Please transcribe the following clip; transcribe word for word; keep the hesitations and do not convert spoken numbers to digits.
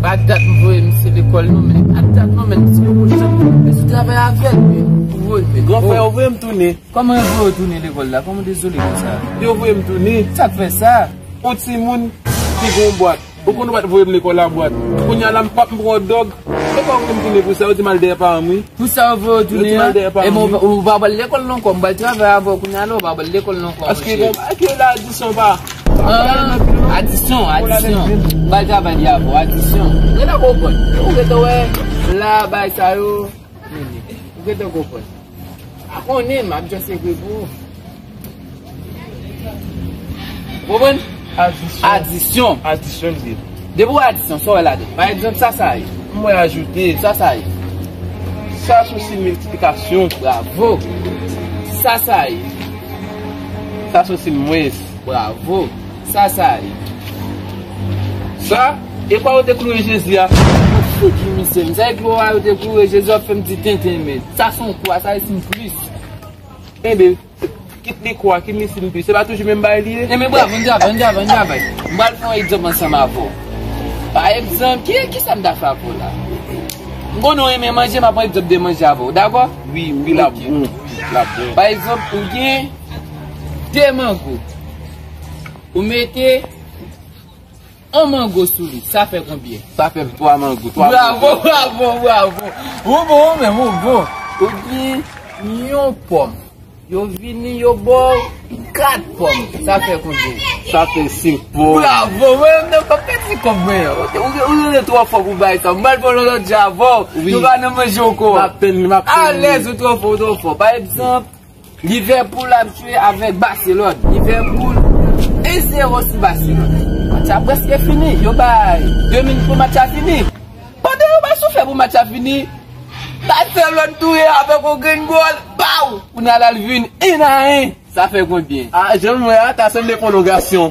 Pa dat m voye misye lekòl non, men pa dat non, men misye yo janm, misye travay avè l, men pou voye l, men. Gran frè, yo voye m tounen. Kòman yo voye w tounen lekòl la? Kòman, dezole konsa? Yo voye m tounen. Sa k fè sa? Yon timoun ki gen yon bwat. Ou konn ou pa t voye m lekòl a bwat. Kounye a la, m p ap pran dòg. Se pa ou voye m tounen pou sa, yo di m al dèyè paran m, wi. Pou sa yo voye w tounen an? Emen, ou pa pral lekòl non ankò, m pral travay avè w kounye a la, ou pa pral lekòl non ankò, monchè. Paske gen yon bagay ki rele adisyon, pa. Ah, adisyon, adisyon. M pral travay li avè w, adisyon. Ou gentan konprann. Ou gentan wè, la, bagay sa yo. Ou gentan konprann. A konnen, m ap just ekri pou ou. Konprann? Adisyon. Adisyon. Adisyon, m di. Depi w adisyon, sa w wè ladan? Pa egzanp, sa sa ye? M wè ajoute. Sa sa ye? Sa se yon siy miltiplikasyon. Bravo. Sa sa ye? Sa se yon siy mwens. Bravo. Sa sa ye? Sa, e kwa yo te kloure Jezi a? Figi misye, m sa e kwa yo te kloure Jezi, w ap fè m di tenten, men. Sa se yon kwa, sa se yon plis. Enben, kit li kwa, kit li siy plis. Se pa toujou menm bagay li ye? Enben, bravo, n travay, n travay, n travay. M pral fè yon egzanp ansanm avè w. Pa egzanp, ki, ki sa m ta fè avè w la? M konnen w renmen manje, m ap pran egzanp de manje avè w, dakò? Wi, wi, l ap bon. L ap bon. Pa egzanp, ou gen de mango. Ou mete yon mango sou li, sa fè konbyen? Sa fè twa mango, twa mango. Bravo, bravo, bravo. Ou bon, ou menm, ou bon. Ou gen yon pòm. Yo vini, yo ba w kat pòm. Sa fè konbyen? Sa fè senk pòm. Bravo, mwen menm nan kòb pèdi kòb mwen an. Ou te, ou te, ou te twò fò pou bay sa. M pral fè yon lòt jan avè w. Wi. Nou pa nan manje ankò. M ap tann li, m ap tann li. Alèz, ou twò fò, ou twò fò. Pa egzanp, Liverpool ap jwe avèk Barcelone. Liverpool en zewo sou Barcelone. Match la prèske fini. Yo bay de minit pou match la fini. Pandan yo bay souflè pou match la fini, Barcelone touye avèk yon grenn gòl. Paw! Kounye a la l vin en a en. Sa fè konbyen? Ah, jan m wè a, ta sanble pwolongasyon.